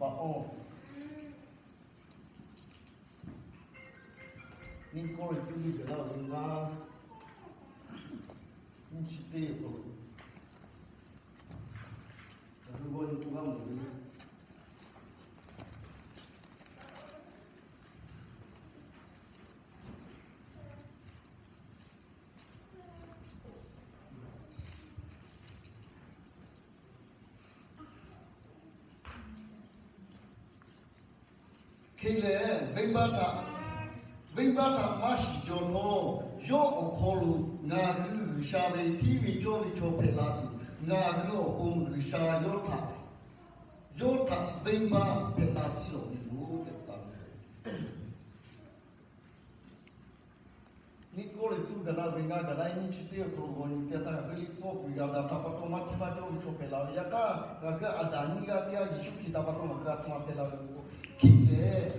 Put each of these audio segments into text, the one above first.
Paˍ awˇ, Niˆ kawˇ ve tuˇ liˇ gaˬ laˇ ve ngaˇ nyiˇ chi teˇ awˬ hk'aw lo, ngaˬ hui g'awˇ nyi k'oˆ g'aˇ mawˬ ve le. Hk'e lehˬ, venˇbaˆ htaꞈ, venˇbaˆ htaꞈ maˇ shiˍ jaw htawˇ, yawˇ awˬ hk'aw lo ngaˬ hui G'uiˬsha ve hteˇ ve cawˇ ve chaw hpehꞈ la tuˬ, ngaˬ hui awˬ pon G'uiˬsha yawˇ htaꞈ, yawˇ htaꞈ venˇbaˆ hpehꞈ la piˇ lawˬ ve yoˬ tehꞈ taˍ ve. Niˆ kawˇ leh tuˇ gaˬ laˇ ve ngaˇ gaˬ laˇ nyiˇ chi teˇ awˬ hk'aw lo g'awˇ nyi teˇ htaˇ, ngaˬ hui Liꞈ hpu awˬ peuˬ g'a daꞈ htaꞈ pa taw maˇ hteˇ maˇ cawˇ ve chaw hpehꞈ la ve. Yaꞈ hk'aˇ, ngaˬ hui Aˍdanˍ nyiˇ g'aˇ teˇ g'aˇ Yeˍsuˆ Hkriꞈ htaꞈ pa taw ngaˬ hui a htoꞈ ma hpehꞈ la ve k'o, hk'e lehˬ,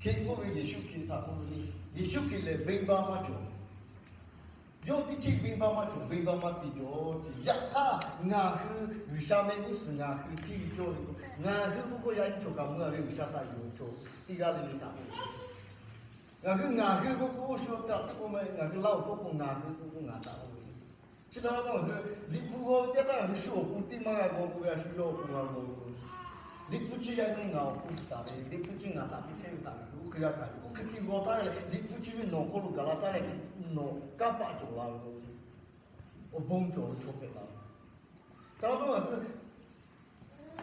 hk'e k'oˆ ve Yeˍsuˆ Hkriꞈ htaꞈ k'oˆ ve le. Yeˍsuˆ Hkriꞈ lehˬ venˇbaˆ maˇ cawˬ. Yawˇ teˇ ceuˬ venˇbaˆ maˇ cawˬ, venˇbaˆ maˇ te jaw ce. Yaꞈ hk'aˇ ngaˬ hui G'uiˬsha mehˆ g'uˇ suhˍ ngaˬ hui hteˇ ve cawˇ ve k'o, ngaˬ hui hpu k'o yaꞈ nyi cawˬ kaꞈ meuˇ ve G'uiˬsha htaꞈ yonˍ ve chaw teˇ g'aˇ le le htaꞈ k'oˆ ve. Ngaˬ hui ngaˬ hui k'oˆ k'o, oˇ shu htaꞈ teˇ k'oˆ maˇ, ngaˬ hui laˇ awˬ k'oˆ k'o ngaˬ hui k'oˆ k'o ngaˬ htaꞈ k'oˆ ve. Chi htaꞈ pa taw ngaˬ hui Liꞈ hpu g'aw ve teˇ htaˇ ngaˬ hui shu awˬ pon teˇ maˇ g'a g'aw k'oˆ ve, a shu yawˇ awˬ pon g'a g'aw ve. Liꞈ hpu chi yaꞈ nyi ngaˬ awˬ pon taˍ ve, Liꞈ hpu chi ngaˬ htaꞈ te chehˇ ve htaꞈ ngaˬ hui oˇ hk'e g'a hkanˍ yuˬ. Oˇ hk'e te g'aw taˉ leh Liꞈ hpu chi ve nawˬ hk'aw lo gaˬ la taˉ leh, nawˬ kanˇ paˆ cawˬ la ve k'o, awˬ bon cawˬ ve chaw hpehꞈ la ve.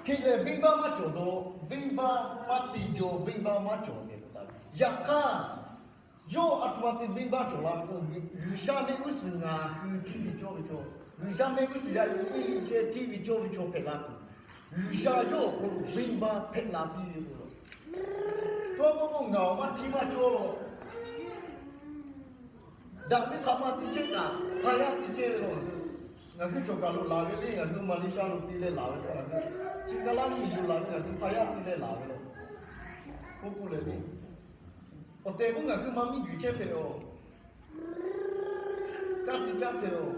Hk'e lehˬ, venˇbaˆ maˇ cawˬ daw, venˇbaˆ maˇ te jaw, venˇbaˆ maˇ cawˬ tehꞈ k'oˆ taˍ ve. Yaꞈ hk'aˇ, yawˇ a htoꞈ ma te venˇbaˆ cawˬ la ve k'o, G'uiˬsha mehˆ g'uˇ suhˍ ngaˬ hui hteˇ ve cawˇ ve chaw, G'uiˬsha mehˆ g'uˇ suhˍ yaꞈ nyi Eˇliˇshehˇ hteˇ ve cawˇ ve chaw hpehꞈ la tuˬ, G'uiˬsha yawˇ awˬ hk'aw lo venˇbaˆ hpehꞈ la piˇ ve k'o, chaw k'oˆ k'o ngaˬ awˬ maˇ hteˇ maˇ cawˇ lawˬ. Daꞈ ve hk'aˬ ma te chehˇ kaꞈ, hk'a yaˇ te chehˇ ve lawˬ. Ngaˬ hui cawˬ kaˬ lo laˬ ve le, ngaˬ hui Maˍleˍshaˆ lo te leh laˬ ve k'o, ngaˬ hui chi kaˇ laˇ miˬ lo laˬ ve, ngaˬ hui hk'a yaˇ te leh laˬ ve lawˬ. K'oˆ k'oˆ leh le, awˬ tehˬ k'o ngaˬ hui maˇ miˇ g'uiˬ chehˇ hpehꞈ-oˬ. Kaˇ te caˇ hpehꞈ-oˬ.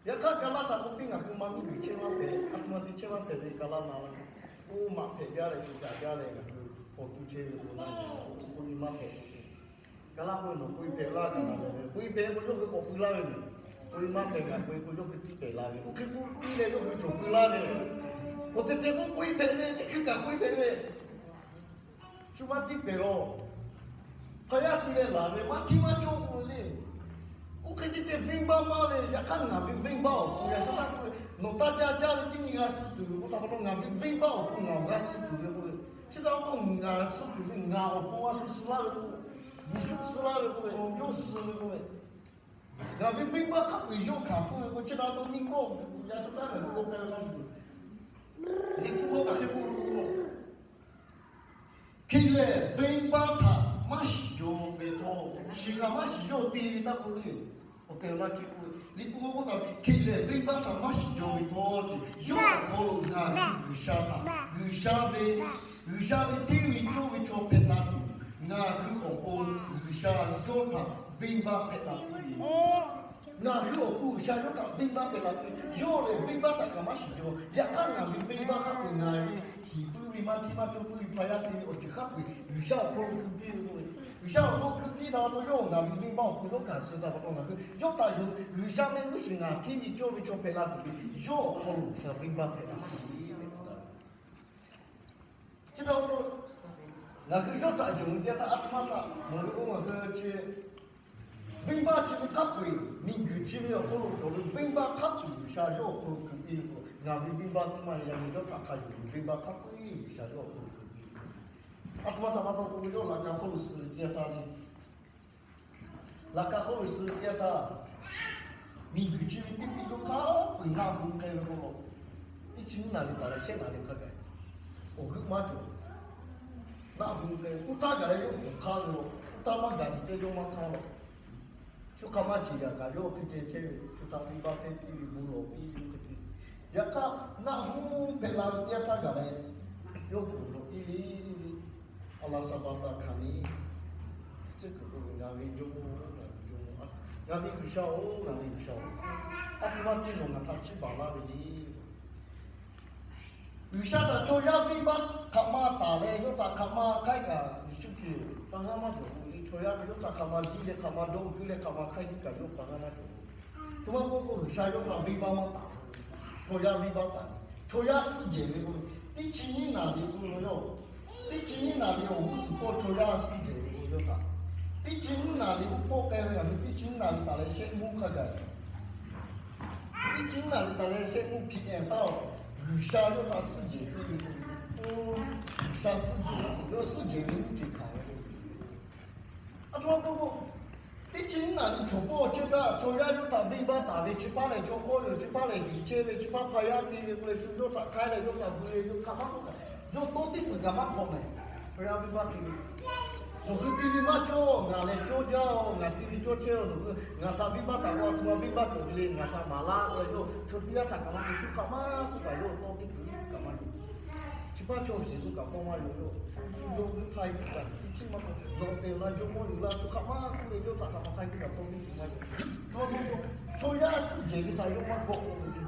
Yaꞈ hk'aˇ, kaˇ laˇ htaꞈ k'oˆ piˇ ngaˬ hui maˇ miˇ g'uiˬ chehˇ maˇ hpehꞈ, a htoꞈ ma te chehˇ maˇ hpehꞈ ve kaˇ laˇ na laˇ. Oˇ maꞈ hpehꞈ jaˇ leh, shu caꞈ jaˇ leh ngaˬ hui hk'aw tu chehˇ ve k'o, k'oˆ k'oˆ nyi maˇ hpehꞈ. Kaˇ laˇ k'oˆ ve nawˬ k'oˆ-e hpehꞈ laˇ ve, k'oˆ-e hpehꞈ k'o yawˇ hui k'awꞈ pui laˇ ve mehˬ. K'oˆ-e maˇ hpehꞈ ngaˬ k'oˆ-e k'o yawˇ hui tiˇ hpehꞈ la ve. Oˇ hk'e k'oˆ piˇ leh yawˇ hui cawˬ pui laˇ ve. Awˬ tehˬ tehˬ k'oˆ k'oˆ-e hpehꞈ ve, teˇ hkui kaꞈ k'oˆ-e hpehꞈ ve. Shu maˇ tiˇ pehˍ lawˬ. Hk'a yaˇ te leh laˬ ve, maˇ hteˇ maˇ cawˇ k'oˆ ve le. Oˇ hk'e te te venˇbaˆ maˇ ve, yaꞈ hk'aˇ ngaˬ ve venˇbaˆ awˬ pon yaꞈ shu taˇ k'oˆ ve, nawˬ taˇ caˇ caˇ ve teˇ nyi g'a suh tuˬ ve k'o, htaꞈ pa taw ngaˬ ve venˇbaˆ awˬ pon ngaˬ awˬ g'a suh tuˬ ve k'oˆ ve, chi htaꞈ pa taw ngaˬ suh tuˬ ve ngaˬ awˬ pon g'a shu suh laˇ ve k'oˆ ve, Yeˍsuˆ suh laˇ ve k'oˆ ve, yawˇ suh ve k'oˆ ve, ngaˬ ve venˇbaˆ hk'a peu-eˬ yawˇ hkanˍ hpfuhˆ ve k'o, chi htaꞈ pa taw nyi kawˇ yaꞈ shu taˇ ngaˬ ve k'o k'ai ve k'a shuˍ shuˍ, Liꞈ hpu hk'aw kaꞈ hk'e k'oˆ ve k'o, hk'e lehˬ venˇbaˆ htaꞈ maˇ shiˍ jaw ve htawˇ, shiˍ kaꞈ maˇ shiˍ yawˇ te ve taˇ k'oˆ le. Awˬ tehˬ awˬ na hk'e k'oˆ ve, Liꞈ hpu k'oˆ k'oˆ taˍ, hk'e lehˬ venˇbaˆ htaꞈ maˇ shiˍ jaw ve htawˇ ce, yawˇ awˬ hk'aw lo ngaˬ hui G'uiˬsha htaꞈ, G'uiˬsha ve, G'uiˬsha ve hteˇ ve cawˇ ve chaw hpehꞈ la tuˬ, ngaˬ hui awˬ pon G'uiˬsha yawˇ htaꞈ venˇbaˆ hpehꞈ la tuˬ ve. Ngaˬ hui awˬ pon G'uiˬsha yawˇ htaꞈ venˇbaˆ hpehꞈ la tuˬ ve, yawˇ lehˬ venˇbaˆ htaꞈ kaꞈ maˇ shiˍ jaw. Yaꞈ hk'aˇ ngaˬ ve venˇbaˆ hk'a peu-eˬ ngaˬ ve hiˍ puiˉ ve maˇ hteˇ maˇ cawˇ puiˉ ve hk'a yaˇ te ve awˬ ceuˬ hk'a peu-eˬ G'uiˬsha awˬ hk'aw lo hkui piˇ ve k'oˆ ve, G'uiˬsha awˬ hk'aw hkui piˇ htaꞈ pa taw yawˇ ngaˬ ve venˇbaˆ awˬ pon yawˇ hkanˍ suh htaꞈ pa taw ngaˬ hui yawˇ htaꞈ yonˍ, G'uiˬsha mehˆ g'uˇ suhˍ ngaˬ hteˇ ve cawˇ ve chaw hpehꞈ la tuˬ ve, yawˇ awˬ hk'aw lo G'uiˬsha venˇbaˆ hpehꞈ la tuˬ ve tehꞈ k'oˆ taˍ ve. Chi htaꞈ pa taw, ngaˬ hui yawˇ htaꞈ yonˍ ve teˇ htaˇ, a htoꞈ ma htaꞈ mawˬ ve k'o, ngaˬ hui chi venˇbaˆ chi ve hk'a peu-eˬ miˬguiˬ chi ve awˬ hk'aw lo cawˬ ve venˇbaˆ hk'a peu-eˬ G'uiˬsha yawˇ awˬ hk'aw lo hkui piˇ ve k'o, ngaˬ ve venˇbaˆ teˇ maˇ yaꞈ nyi yawˇ htaꞈ hk'a yonˍ ve venˇbaˆ hk'a peu-eˬ G'uiˬsha yawˇ awˬ hk'aw lo hkui piˇ ve. A htoꞈ ma htaꞈ pa taw k'oˆ ve, yawˇ laꞈ ka hk'oˆ lo suh ve teˇ htaˇ le, laꞈ ka hk'oˆ lo suh ve teˇ htaˇ, miˬguiˬ chi ve teˇ piˇ yawˇ hk'a peu-eˬ naˆ hoꞈ k'ai ve k'o, teˇ chi nyiˇ naˍ riˍ taˍ leh shehˆ naˍ riˍ hk'a gaˬ awˬ g'euˆ maˇ cawˬ. Naˆ hoꞈ k'ai, oˇ htaˇ gaˬ leh yawˇ k'awꞈ hk'aˇ ve lawˬ. Oˇ htaˇ maˇ gaˬ tuˬ ceh yawˇ maˇ hk'aˇ lawˬ. Shu hk'a maˇ ceˬ yaꞈ kaꞈ yawˇ hk'e ceh chehˇ ve, shu htaꞈ venˇbaˆ hpehˇ piˇ ve bon lawˬ piˇ ve hk'e te. Yaꞈ hk'aˇ, naˆ hoꞈ hpehꞈ la ve teˇ htaˇ gaˬ leh, yawˇ k'awꞈ lawˬ piˇ le le, a laˍ saˍ baˍ taˍ hkanˍ le. Tcuhˉ kuiˬ k'oˆ ve, ngaˬ ve Jawˇmawˇ-oˬ, ngaˬ ve Jawˇmawˇ, ngaˬ ve G'uiˬsha-oˬ, ngaˬ ve G'uiˬsha-oˬ, a htoꞈ ma te nawˬ ngaˬ htaꞈ chiˇ baˬ laˇ ve le. G'uiˬsha htaꞈ chaw yaˇ venˇbaˆ hk'aˬ ma taˍ leh yawˇ htaꞈ hk'aˬ ma hk'aiˉ kaꞈ Yeˍsuˆ Hkriꞈ pa haˉ maˇ cawˬ k'o le. Chaw yaˇ ve yawˇ htaꞈ hk'aˬ ma diˇ leh hk'aˬ ma dawˇ guˇ leh hk'aˬ ma hk'aiˉ guˇ kaꞈ yawˇ pa haˉ maˇ cawˬ. Aˬ htoꞈ ma k'oˆ k'o, G'uiˬsha yawˇ htaꞈ venˇbaˆ maˇ taˍ. Chaw yaˇ venˇbaˆ taˍ. Chaw yaˇ suhˉ jehˬ ve k'o, teˇ chi nyiˇ naˍ riˍ k'o, yawˇ teˇ chi nyiˇ naˍ riˍ awˬ g'uˇ suhˍ hpawˇ chaw yaˇ suhˉ jehˬ ve k'o, yawˇ htaꞈ teˇ chi nyiˇ naˍ riˍ oˇ hpawˇ k'ai ve ngaˬ hui teˇ chi nyiˇ naˍ riˍ taˍ leh shehˆ mvuhˇ hk'a gaˬ Teˇ chi nyiˇ naˍ riˍ taˍ leh shehˆ mvuhˇ hkiˬ ehˍ taˇ-oˬ, G'uiˬsha yawˇ htaꞈ suhˉ jehˬ piˇ ve k'o, G'uiˬsha suhˉ jehˬ, yawˇ suhˉ jehˬ ve mvuhˇ ceˬ hkanˍ ve k'o, aˬ htoꞈ ma k'oˆ k'o, teˇ chi nyiˇ naˍ riˍ chaw pawˇ chehˇ htaˇ chaw yaˇ yawˇ htaꞈ venˇbaˆ taˍ ve, chi paˇ lehˬ chaw hk'awˇ yoˬ, chi paˇ lehˬ hiˍ chehˇ ve, chi paˇ hpa yaˇ te ve k'o leh shu yawˇ htaꞈ hk'aiˉ leh yawˇ htaꞈ bvuhˬ ve, yawˇ hk'aˬ ma k'oˆ kaꞈ, yawˇ tawˇ teˇ peuˬ kaꞈ maˇ hk'awꞈ mehˍ. Chaw yaˇ venˇbaˆ te ve Nawˬ hui te ve maˇ cawˇ, ngaˬ lehˬ cawˇ jaˇ-oˬ, ngaˬ te ve cawˇ chehˇ-oˬ, nawˬ hui ngaˬ htaꞈ venˇbaˆ taˍ k'o, aˬ htoꞈ ma venˇbaˆ cawˬ ve le, ngaˬ htaꞈ maˍ laˇ k'oˆ leh, yawˇ chaw teˇ g'aˇ htaꞈ kaꞈ maˇ k'oˆ, shu hk'aˬ ma k'oˆ kaꞈ yawˇ tawˇ teˇ peuˬ kaꞈ maˇ yoˬ. Chi paˇ chaw shiˍ k'oˆ kaꞈ tawˇ maˇ yoˬ. Yawˇ shu shu yawˇ ve htaˇ kaꞈ teˇ chiˉ maˇ k'oˆ, nawˬ tehˬ na jawˇmawˇ yuˬ laˇ, shu hk'aˬ ma k'oˆ leh yawˇ htaꞈ hk'aˬ ma hk'aiˉ kaꞈ tawˇ teˇ peuˬ maˇ yoˬ. Tawˇ maˇ k'oˆ, chaw yaˇ suhˉ jehˬ ve htaꞈ yawˇ maˇ g'awˆ k'oˆ ve le.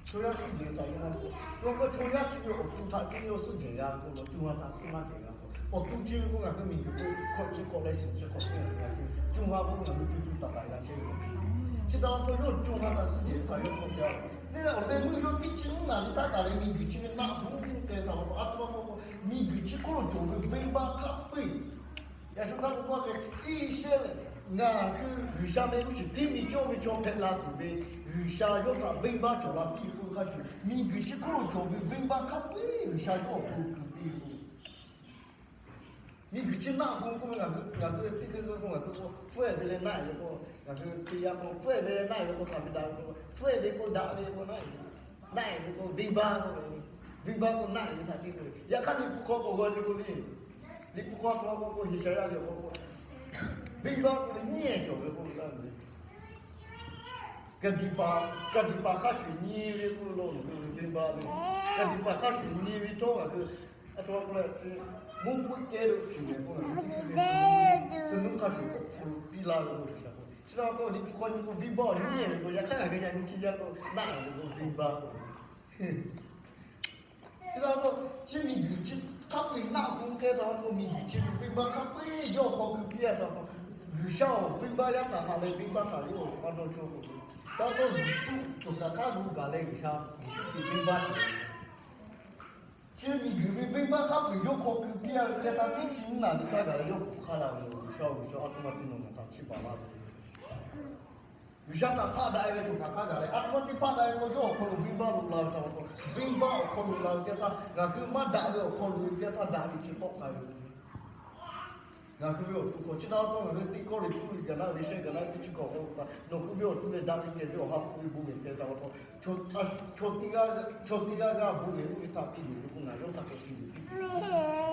Chaw yaˇ suhˉ jehˬ htaꞈ yawˇ maˇ g'awˆ. Yawˇ k'o chaw yaˇ chi ve awˬ to htaꞈ k'oˆ ve yawˇ suhˉ jehˬ g'a k'o, nawˬ co ha htaꞈ suhˉ maˇ jehˬ g'a k'o, awˬ to chi ve k'o ngaˬ hui miˬguiˬ k'o hkawꞈ chi hk'awꞈ leh shiˍ chi hk'awꞈ teˇ g'aˇ g'a chehˇ ve, co ha k'o ngaˬ hui co co taiˍ taiˍ g'a chehˇ ve. Chi htaꞈ pa taw yawˇ co ha htaꞈ suhˉ jehˬ ve htaꞈ yawˇ k'awꞈ jaˇ ve. Teˇ leh awˬ leh meuˇ yawˇ teˇ chi nyiˇ naˍ riˍ taˇ taˍ leh miˬguiˬ chi ve naˆ hoˉ k'ai htaꞈ pa taw, aˬ htoꞈ ma k'oˆ k'o, miˬguiˬ chi hk'oˆ lo cawˬ ve venˇbaˆ hk'a peu-eˬ Yaꞈ shu hk'a k'oˆ k'o, Iˉsaˍreˍlaˆ ngaˬ hui G'uiˬsha meh g'uˇ suhˍ tiˉ ve cawˇ ve chaw hpehꞈ la tuˬ ve, G'uiˬsha yawˇ htaꞈ venˇbaˆ cawˬ la piˇ ve k'oˆ ve hk'a shuˍ, miˬguiˬ chi hk'oˆ lo cawˬ ve venˇbaˆ hk'a peu-eˬ G'uiˬsha yawˇ awˬ hk'aw lo kuˬ piˇ ve k'o, miˬguiˬ chi naˆ hoˉ k'oˆ ve, ngaˬ hui, ngaˬ hui teˇ hkui k'oˆ k'o, ngaˬ hui k'o hpfuhˆ-ehˍ ve leh naˆ-ehˍ ve k'o, ngaˬ hui teˇ yanˇ k'o hpfuhˆ-ehˍ ve leh naˆ-ehˍ ve k'o, hk'aˬ ve daꞈ ve k'o, hpfuhˆ-ehˍ ve k'o daꞈ ve k'o naˆ-ehˍ ve, naˆ-ehˍ ve k'o venˇbaˆ k'oˆ ve, venˇbaˆ k'o naˆ-ehˍ ve htaꞈ piˇ k'oˆ ve. Yaꞈ hk'aˇ Liꞈ hpu hk'aw k'awꞈ g'aw nyi k'o le, Liꞈ hpu hk'aw k'awꞈ g'aw k'o, Heˍsaˍyaˆ liꞈ awˬ hk'aw k'o, venˇbaˆ k'oˆ ve nyiˇ-ehˍ cawˬ ve k'oˆ ve laˇ ve, kaˍdiˍbaˍ, kaˍdiˍbaˍ hk'a shuˍ nyi ve k'oˆ ve law, venˇbaˆ ve, kaˍdiˍbaˍ hk'a shuˍ nyi ve cawˇ ngaˬ hui, aˬ htoꞈ ma k'oˆ leh, mvuhˇ puiˆ kehˉ lo cuˬ leh k'o, suh nuˉ hk'a shuˍ k'awꞈ hpu piˇ laˇ ve k'o, G'uiˬsha k'o, chi htaꞈ pa taw Liꞈ hpu hk'aw nyi k'o venˇbaˆ nyiˇ-ehˍ ve k'o, yaꞈ hk'aˇ ngaˬ hui yaꞈ nyi hk'e yaˇ k'o naˆ-ehˍ ve k'o venˇbaˆ k'o Chi htaꞈ pa taw, chi miˬguiˬ chi hk'a peu-eˬ naˆ hoˉ k'ai htaꞈ pa taw, miˬguiˬ chi ve venˇbaˆ hk'a peu-eˬ yawˇ hk'aw keu piˇ-a htaꞈ pa taw, G'uiˬsha awˬ venˇbaˆ yaˇ htaꞈ haꞈ leh venˇbaˆ htaꞈ yawˇ maˇ dawˇ cawˇ k'o, htaꞈ pa taw Yeˍsuˆ toˬ kaꞈ hk'a gu gaˬ leh G'uiˬsha, Yeˍsuˆ Hkriꞈ venˇbaˆ cawˬ. Chi miˬguiˬ ve venˇbaˆ hk'a peu-eˬ yawˇ hk'aw keu piˇ-a ve hk'e htaꞈ teˇ chi nyiˇ naˍ riˍ htaˇ gaˬ leh yawˇ k'oˆ hk'a la ve, G'uiˬsha-oˬ, G'uiˬsha, aˬ htoꞈ ma te nawˬ ngaˬ htaꞈ chiˇ baˬ laˇ ve G'uiˬsha htaꞈ hpaˆ daꞈ-e ve chaw htaꞈ hk'a gaˬ leh, aˬ htoꞈ ma te hpaˆ daꞈ-e k'o, yawˇ awˬ hk'aw lo venˇbaˆ lo la ve htaꞈ pa taw, venˇbaˆ awˬ hk'aw lo la ve teˇ htaˇ, ngaˬ hui maˇ daꞈ ve awˬ hk'aw lo ve teˇ htaˇ daꞈ ve chi tawˆ k'ai ve. Ngaˬ hui ve awˬ to hk'aw chi htaꞈ pa taw, ngaˬ hui teˇ kawˇ liꞈ hpu liꞈ gaˬ laˇ ve, shehˆ gaˬ laˇ ve teˇ chi hkawꞈ k'o, nawˬ hui ve awˬ to lehˬ daꞈ ve kehˬ ve awˬ ha hpu ve bon lehˬ hpehꞈ htaꞈ pa taw, chaw teˇ g'aˇ, chaw teˇ g'aˇ g'aˇ bon lehˬ oˇ ve htaꞈ piˇ loˬ ve k'o, ngaˬ yawˇ htaꞈ k'awꞈ piˇ loˬ piˇ. Chi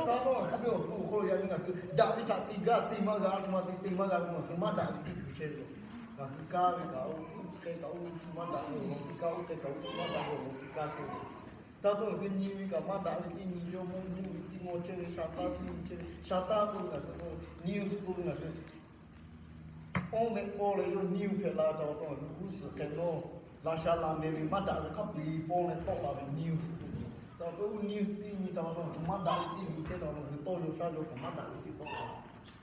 htaꞈ pa taw, ngaˬ hui ve awˬ to awˬ hk'aw lo yaꞈ nyi ngaˬ hui daꞈ ve htaꞈ te gaˇ te maˇ g'a, aˬ htoꞈ ma te te maˇ g'a k'o, ngaˬ hui maˇ daꞈ ve teˇ hkui chehˇ ve yoˬ. Ngaˬ hui kaˇ ve kaꞈ oˇ hk'e kaꞈ oˇ shu maˇ daꞈ ve awˬ lawn teˇ kaˇ, oˇ hk'e kaꞈ oˇ shu maˇ daꞈ ve awˬ lawn teˇ kaˇ chehˇ ve. Chi htaꞈ pa taw, ngaˬ hui nyi ve kaꞈ maˇ daꞈ ve teˇ nyi, jawˇmawˇ nyi ve teˇ mawˇ chehˇ ve, sha taˇ teˇ nyi chehˇ ve, sha taˇ k'oˆ ve ngaˬ hui k'o, news k'oˆ ve ngaˬ hui Awˉ meh k'awˇ leh yawˇ news hpehꞈ la ve htaꞈ pa taw, ngaˬ hui g'uˇ suhˍ hk'e nawˇ laꞈ sha laꞈ meh ve maˇ daꞈ ve hk'a peu-eˬ pawˇ leh tawˆ la ve news. Htaꞈ pa taw, news teˇ nyi htaꞈ pa taw, ngaˬ hui maˇ daꞈ ve teˇ nyi chehˇ htaꞈ pa taw, ngaˬ hui tawˇ yaw shaˉ yaw kaꞈ maˇ daꞈ ve teˇ tawˆ la ve.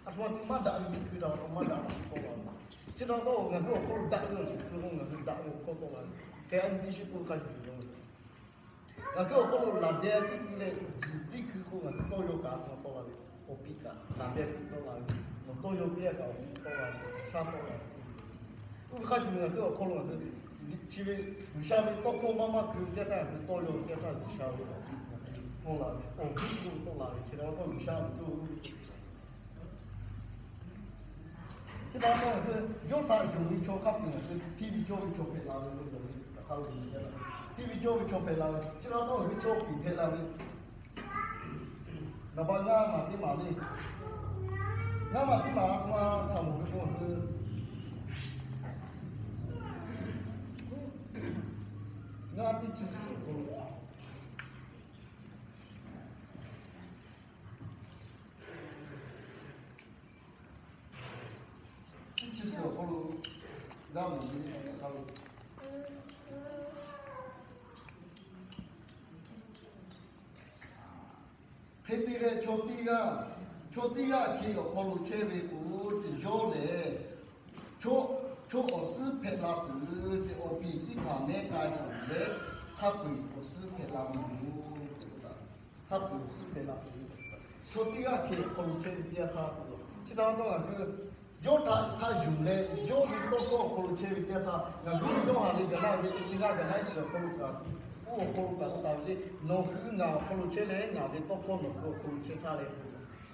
Aˬ htoꞈ ma te maˇ daꞈ ve teˇ hkui htaꞈ pa taw maˇ daꞈ ve teˇ tawˆ la ve. Chi htaꞈ pa taw, ngaˬ hui awˬ hk'aw lo daꞈ ve awˬ ceuˬ hkui k'o, ngaˬ hui daꞈ ve awˬ hkawˇ tawˆ la ve. Hk'e a nyi teˇ shiˉ k'oˆ hk'a shuˍ shuˍ law ve Ngaˬ hui awˬ hk'aw lo laˬ deh teˇ hkui leh, zuhˬ teˇ hkui k'o ngaˬ hui tawˇ yaw kaꞈ a htoꞈ ma tawˆ la ve, awˬ piˇ kaꞈ laˬ deh piˇ tawˆ la ve, nawˬ tawˇ yaw piˇ-a kaꞈ awˬ piˇ tawˆ la ve, shaˉ tawˆ la ve. Oˇ ve hk'a shuˍ ngaˬ hui awˬ hk'aw lo ngaˬ hui chi ve G'uiˬsha ve tawˇ hkawˇ maˇ maˇ hkui teˇ htaˇ, ngaˬ hui tawˇ yaw teˇ htaˇ G'uiˬsha ve awˬ piˇ tawˆ la ve, awˬ piˇ k'oˆ tawˆ la ve, chi htaꞈ pa taw G'uiˬsha awˬ co Chi htaꞈ pa taw ngaˬ hui yawˇ htaꞈ yonˍ ve chaw hk'a peu-eˬ ngaˬ hui hteˇ ve cawˇ ve chaw hpehꞈ la ve, yonˍ ve htaꞈ hk'a lo yonˍ ve, hteˇ ve cawˇ ve chaw hpehꞈ la ve. Chi htaꞈ pa taw ngaˬ hui chaw hpehꞈ la ve. Naˍ baˆ ngaˇ maˬ teˇ maˬ le. Ngaˇ maˬ teˇ maˬ a htoꞈ ma htaꞈ mawˬ ve k'o, ngaˬ hui ngaˇ teˇ chi suhˍ awˬ hk'aw lo Teˇ chi suhˍ awˬ hk'aw lo g'a mawˬ ve le, awˬ hk'aw lo. Hk'e te leh chaw teˇ g'aˇ, chaw teˇ g'aˇ hk'e awˬ hk'aw lo chehˇ ve k'o, ce yawˇ lehˬ chaw awˬ suhˉ hpehꞈ la peuˬ. Ce awˬ piˍ teˇ hpaˍ mehˉ k'ai tuˬ leh, hk'a peu-eˬ awˬ suhˉ hpehꞈ la ve yoˬ. Hk'a peu-eˬ awˬ suhˉ hpehꞈ la peuˬ. Chaw teˇ g'aˇ hk'e awˬ hk'aw lo chehˇ ve teˇ yanˇ htaˇ k'o, chi htaꞈ pa taw ngaˬ hui yawˇ htaꞈ hk'a yonˍ leh, yawˇ ve tawˇ hkawˇ awˬ hk'aw lo chehˇ ve teˇ yanˇ htaˇ, ngaˬ hui yawˇ ha lehˬ gaˬ laˇ ve teˇ chi g'aˇ gaˬ laˇ suhˍ awˬ hk'aw lo kaꞈ, oˇ awˬ hk'aw lo kaꞈ k'oˆ taˍ ve le, nawˬ hui ngaˬ awˬ hk'aw lo chehˇ leh, ngaˬ ve tawˇ hkawˇ nawˬ hui awˬ hk'aw lo chehˇ htaˇ leh,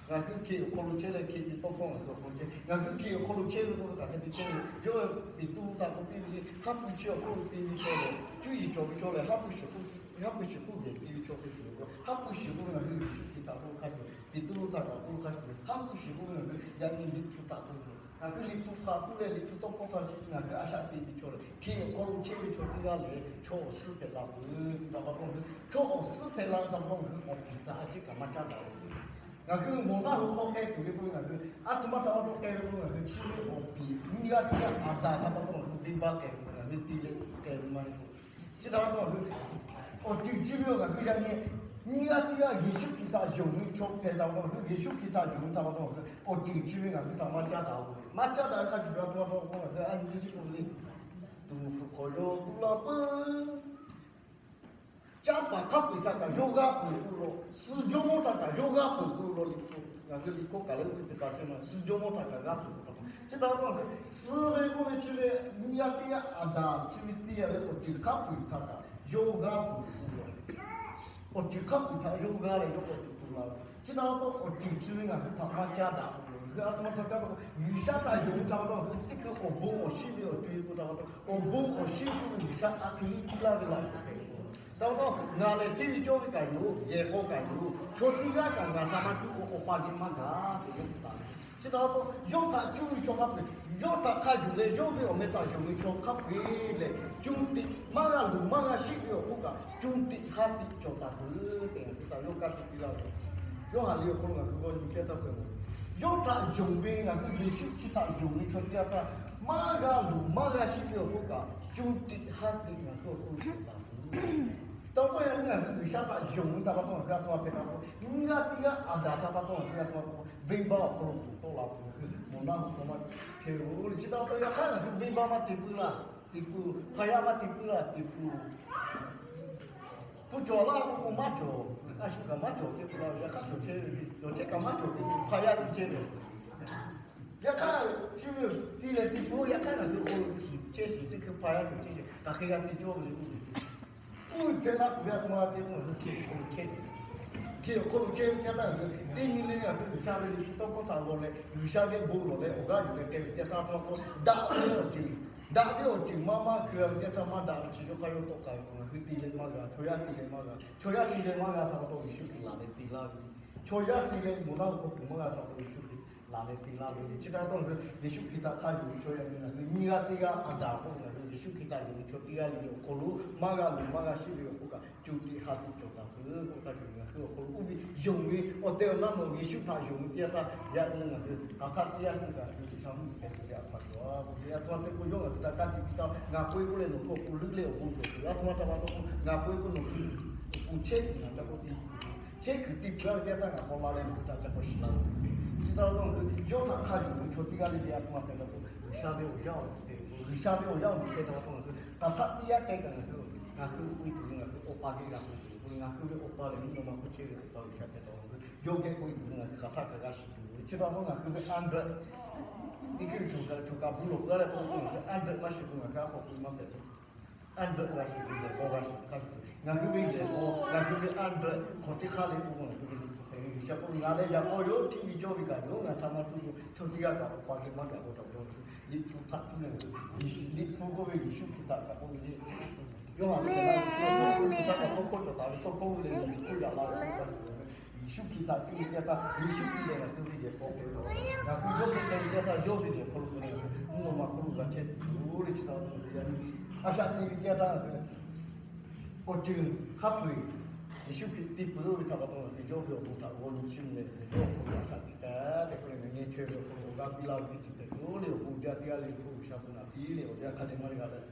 ngaˬ hui hk'e awˬ hk'aw lo chehˇ leh hk'e ve tawˇ hkawˇ ngaˬ hui awˬ hk'aw lo chehˇ, ngaˬ hui hk'e awˬ hk'aw lo chehˇ ve k'oˆ ve kaꞈ hk'e te chehˇ ve. Yawˇ ve Peˍtruˆ htaꞈ k'oˆ piˇ ve le, haˉ pui chi awˬ hk'aw lo te ve chaw lehˬ, cuˇ yiˍ cawˬ ve chaw lehˬ, haˉ pui shiˍ k'oˆ, haˉ pui shiˍ k'oˆ geh te ve chaw hk'e shuˍ ve k'o, haˉ pui shiˍ k'oˆ ve ngaˬ hui Yeˍsuˆ Hkriꞈ htaꞈ k'oˆ hk'a shuˍ, Peˍtruˆ htaꞈ kaꞈ k'oˆ hk'a shuˍ, haˉ pui shiˍ k'oˆ ve ngaˬ hui yaꞈ nyi liꞈ hpu htaꞈ k'oˆ ve, ngaˬ hui liꞈ hpu htaꞈ k'oˆ leh liꞈ hpu tawˇ hkawˇ hk'a shuˍ ngaˬ hui a shaꞈ te ve chaw lehˬ, hk'e awˬ hk'aw lo chehˇ ve chaw teˇ g'aˇ lehˬ, chaw awˬ suhˉ hpehꞈ la peuˬ. Htaꞈ pa taw ngaˬ hui chaw awˬ suhˉ hpehꞈ la ve htaꞈ pa taw ngaˬ hui awˬ piˍ htaꞈ a ciˉ kaꞈ maˇ caˉ daꞈ ve. Ngaˬ hui mawˬ naˆ hui hk'aw k'ai tuˬ ve k'o, ngaˬ hui aˉ htoꞈ ma htaꞈ pa taw k'ai ve k'o, ngaˬ hui chi ve awˬ piˍ nyiˇ g'aˇ teˇ g'aˇ Aˍdanˍ htaꞈ pa taw ngaˬ hui venˇbaˆ k'ai ve, ngaˬ hui te leh k'ai ve maˇ heˆ k'o, chi htaꞈ pa taw ngaˬ hui awˬ ceuˬ chi ve ngaˬ hui yaꞈ nyi nyiˇ g'aˇ teˇ g'aˇ Yeˍsuˆ Hkriꞈ htaꞈ yonˍ ve chaw hpehꞈ htaꞈ pa taw, ngaˬ hui Yeˍsuˆ Hkriꞈ htaꞈ yonˍ ve htaꞈ pa taw ngaˬ hui awˬ ceuˬ chi ve ngaˬ hui htaꞈ maˇ caˉ daꞈ-o. Maˇ caˉ daꞈ ve hk'a shuˍ shuˍ a htoꞈ ma pa taw ngaˬ hui a nyi teˇ chi k'o le, tuˍ hpfuhˍ hk'awꞈ yaw tuˬ la peuˬ. Caˇ paˍ hk'a peu-eˬ htaꞈ kaꞈ yawˇ g'aˇ peu-eˬ k'oˆ law, suh jawˇ mawˇ htaꞈ kaꞈ yawˇ g'aˇ peu-eˬ k'oˆ law. Liꞈ hpu ngaˬ hui liꞈ hkawˇ kaꞈ leh oˇ hk'e te pa chehˇ ma, suh jawˇ mawˇ htaꞈ kaꞈ g'aˇ peu-eˬ k'oˆ law. Chi htaꞈ pa taw ngaˬ hui suh ve k'oˆ ve chi ve nyiˇ g'aˇ teˇ g'aˇ Aˍdanˍ chi ve te-a ve awˬ ceuˬ hk'a peu-eˬ htaꞈ kaꞈ yawˇ g'aˇ peu-eˬ k'oˆ law. Awˬ ceuˬ hk'a peu-eˬ htaꞈ yawˇ g'aˇ leh yawˇ k'awꞈ tuˬ tuˬ la ve. Chi htaꞈ pa taw awˬ ceuˬ chi ve ngaˬ hui htaꞈ maˇ caˉ daꞈ-o. Ngaˬ hui a htoꞈ ma htaꞈ kaˇ pa k'o, G'uiˬsha htaꞈ yonˍ ve htaꞈ pa taw ngaˬ hui teˇ hkui awˬ bon awˬ shinˉ ve awˬ co-e k'o htaꞈ pa taw, awˬ bon awˬ shinˉ k'oˆ ve G'uiˬsha a hk'e le piˇ laˇ ve laꞈ shawnˍ hpehꞈ ve k'o, htaꞈ pa taw ngaˬ lehˬ hteˇ ve cawˇ ve kaꞈ yoˬ, yehˬ k'aw kaꞈ yoˬ, chaw teˇ g'aˇ kaꞈ ngaˬ htaꞈ maˇ cuˇ k'o Awˬ pa geh maˇ gaˬ tehꞈ yawˇ htaꞈ. Chi htaꞈ pa taw yawˇ htaꞈ cuˇ ve chaw hk'a peu-eˬ, yawˇ htaꞈ hk'a yonˍ leh yawˇ ve awˬ meh htaꞈ yonˍ ve chaw hk'a peu-eˬ lehˬ, co tiꞈ maˇ g'a luˬ maˇ g'a sheˆ ve awˬ hk'oˆ kaꞈ, co tiꞈ ha tiꞈ cawˬ taˍ peuˬ tehꞈ ngaˬ hui htaꞈ yawˇ kaˇ tuˬ piˇ laˇ ve. Yawˇ haꞈ lehˬ awˬ hk'aw lo ngaˬ hui g'aw nyi ceh taˇ hpehꞈ-o. Yawˇ htaꞈ yonˍ ve ngaˬ hui Yeˍsuˆ chi htaꞈ yonˍ ve chaw teˇ g'aˇ htaˇ, maˇ g'a luˬ maˇ g'a sheˆ ve awˬ hk'oˆ kaꞈ, co tiꞈ ha tiꞈ ngaˬ hui awˬ hk'aw lo cawˬ taˍ peuˬ. Taˇ k'oˆ yaꞈ nyi ngaˬ hui G'uiˬsha htaꞈ yonˍ ve htaꞈ pa taw ngaˬ hui a htoꞈ ma hpehꞈ la k'o, nyiˇ g'aˇ teˇ g'aˇ Aˍdanˍ htaꞈ pa taw ngaˬ hui a htoꞈ ma k'o, venˇbaˆ awˬ hk'aw lo tuˬ tawˆ la peuˬ. Ngaˬ hui mawˬ naˆ hoꞈ hk'aw maˇ te-o. Chi htaꞈ pa taw yaꞈ hk'aˇ ngaˬ hui venˇbaˆ maˇ te puiˉ laˇ, te puiˉ-o. Hpaˇ yaˇ maˇ te puiˉ laˇ, te puiˉ-o. Hpu cawˬ laˇ k'oˆ k'o maˇ cawˬ, a shu kaꞈ maˇ cawˬ te k'o la, yaꞈ hk'aˇ cawˬ chehˇ ve, cawˬ chehˇ kaꞈ maˇ cawˬ te k'o, hpaˇ yaˇ te chehˇ ve. Yaꞈ hk'aˇ chi ve ti leh te puiˉ-o. Yaꞈ hk'aˇ ngaˬ hui k'o hkiˬ chehˇ shiˍ teˇ hkui hpaˇ yaˇ cawˬ chehˇ shiˍ kaꞈ hk'e g'a te cawˇ ve le k'oˆ ve. Oˇ ve hpehꞈ la tuˬ ve a htoꞈ ma g'a te k'o, ngaˬ hui hk'e awˬ hk'aw lo chehˇ, hk'e awˬ hk'aw lo chehˇ ve teˇ yanˇ htaˇ ngaˬ hui teˇ nyi le ngaˬ hui G'uiˬsha ve liꞈ hpu tawˇ hkawˇ htaꞈ g'aw leh G'uiˬsha geh bon lawˬ leh awˬ g'aˇ yuˬ leh k'ai ve teˇ yanˇ htaˇ a htoꞈ ma k'o, daꞈ ve awˬ ceuˬ, daꞈ ve awˬ ceuˬ maˇ maˇ hkui g'a ve teˇ yanˇ htaˇ maˇ daꞈ ve chi yawˇ hk'aˇ yawˇ tawˆ k'ai ve k'o, ngaˬ hui te leh maˇ g'a, chaw yaˇ te leh maˇ g'a, chaw yaˇ te leh maˇ g'a htaꞈ pa taw Yeˍsuˆ Hkriꞈ laˬ leh te laˇ ve, chaw yaˇ te leh mawˬ naˆ hoꞈ hk'aw tuˬ maˇ g'a htaꞈ pa taw Yeˍsuˆ Hkriꞈ laˬ leh te laˇ ve. Chi htaꞈ pa taw ngaˬ hui Yeˍsuˆ Hkriꞈ htaꞈ hk'a yonˍ ve chaw yaˇ nyi ngaˬ hui nyiˇ g'aˇ teˇ g'aˇ Aˍdanˍ k'oˆ ve, ngaˬ hui Yeˍsuˆ Hkriꞈ htaꞈ yonˍ ve chaw teˇ g'aˇ le awˬ hk'aw lo maˇ g'a luˬ maˇ g'a sheˆ ve awˬ hk'oˆ kaꞈ, co tiꞈ ha tiꞈ cawˬ taˍ peuˬ k'oˆ htaˇ, ngaˬ hui awˬ hk'aw lo oˇ ve yonˍ ve awˬ tehˬ awˬ na nawˬ Yeˍsuˆ htaꞈ yonˍ ve teˇ yanˇ htaˇ, yaꞈ nyi ngaˬ hui hk'aˬ htaˆ teˇ yanˇ suh kaꞈ G'uiˬsha mvuhˇmiˬ hpehꞈ tuˬ ve a htoꞈ ma cawˬ a k'oˆ ve, a htoꞈ ma te k'o yawˇ ngaˬ hui htaꞈ ka tiꞈ piˇ taˇ, ngaˬ k'oˆ-e k'oˆ leh nawˬ hui awˬ hk'aw lo leuˉ leh awˬ bon cawˬ tuˬ a htoꞈ ma htaꞈ pa taw k'o, ngaˬ k'oˆ-e k'o nawˬ hui awˬ pon chehˇ kuiˬ htaꞈ ca k'awꞈ te tuˬ, chehˇ kuiˬ te peuˬ a ve teˇ yanˇ htaˇ ngaˬ k'awꞈ la leh nawˬ hui htaꞈ ca k'awꞈ shiˍ la ve. Chi htaꞈ pa taw ngaˬ hui yawˇ htaꞈ hk'a yonˍ ve chaw teˇ g'aˇ le le a htoꞈ ma hpehꞈ la k'o, G'uiˬsha ve awˬ yaˇ awˬ duˬ hpehꞈ ve, G'uiˬsha ve awˬ yaˇ awˬ duˬ hpehꞈ htaꞈ pa taw ngaˬ hui hk'aˬ htaˆ teˇ yanˇ htaˇ kaꞈ ngaˬ hui, ngaˬ hui k'oˆ-e tuˬ ve ngaˬ hui Awˬ pa geh g'a k'oˆ tuˬ ve k'o, ngaˬ hui ve Awˬ pa lehˬ mvuhˇ naw ma hk'oˆ chehˇ ve Awˬ pa G'uiˬsha hpehꞈ taˍ ve, ngaˬ hui yawˇ geh k'oˆ-e tuˬ ve ngaˬ hui hk'aˬ htaˆ kaꞈ g'a shiˍ tuˬ ve. Chi htaꞈ pa taw ngaˬ hui ve a dehꞈ teˇ hkui choˬ kaꞈ choˬ kaꞈ bon lawˬ peuˬ a leh k'o, ngaˬ hui a dehꞈ maˇ shiˍ k'o ngaˬ hui a k'awꞈ k'oˆ maˇ hpehꞈ tuˬ. A dehꞈ g'a shiˍ ve yehˬ k'aw g'a shiˍ hk'a shuˍ, ngaˬ hui ve yehˬ k'aw, ngaˬ hui ve a dehꞈ hk'aw teˇ hk'aˇ le k'o, ngaˬ hui ve liꞈ hpu hpehꞈ ve G'uiˬsha k'o, ngaˬ leh yaꞈ k'aw yawˇ htiˇ ve cawˇ ve kaꞈ yoˬ, ngaˬ htaꞈ maˇ cuˇ k'o, chaw teˇ g'aˇ kaꞈ Awˬ pa geh maˇ gaˬ k'o htaꞈ pa taw, liꞈ hpu htaꞈ cuˇ leh, Yeˍsuˆ liꞈ hpu k'oˆ ve Yeˍsuˆ Hkriꞈ htaꞈ kaꞈ k'oˆ ve le. Yawˇ haꞈ ve teˇ htaˇ kaꞈ tawˇ hkawˇ cawˬ taˍ ve tawˇ hkawˇ ve leh liꞈ hpu yaꞈ la ve teˇ htaˇ, Yeˍsuˆ Hkriꞈ htaꞈ cuˇ ve teˇ htaˇ, Yeˍsuˆ Hkriꞈ lehˬ ngaˬ hui ve yehˬ k'aw hpehꞈ ve, ngaˬ hui yawˇ geh k'ai ve teˇ htaˇ yawˇ ve yehˬ hk'aw lo k'o leh, mvuhˇ naw ma hk'oˆ lo g'a chehˇ tuˬ yoˬ le. Chi htaꞈ pa taw ngaˬ hui yaꞈ nyi a shaꞈ te ve teˇ htaˇ, awˬ ceuˬ hk'a peu-eˬ Yeˍsuˆ Hkriꞈ te peuˬ ve htaꞈ pa taw ngaˬ hui yawˇ ve awˬ bon htaꞈ g'aw nyi chiˇ mvuh leh, yawˇ awˬ hk'aw lo a shaꞈ teꞈ kaꞈ tehꞈ k'oˆ leh, ngaˬ ngeh chaweh ve awˬ hk'aw lo awˬ g'aˇ piˇ laˇ ve teˇ ceuˬ hpehꞈ tuˬ le. Awˬ bon jaˇ teˇ g'aˇ le ve k'o, G'uiˬsha bon naꞈ piˇ leh awˬ yanˇ hk'a dehꞈ maˇ g'a leh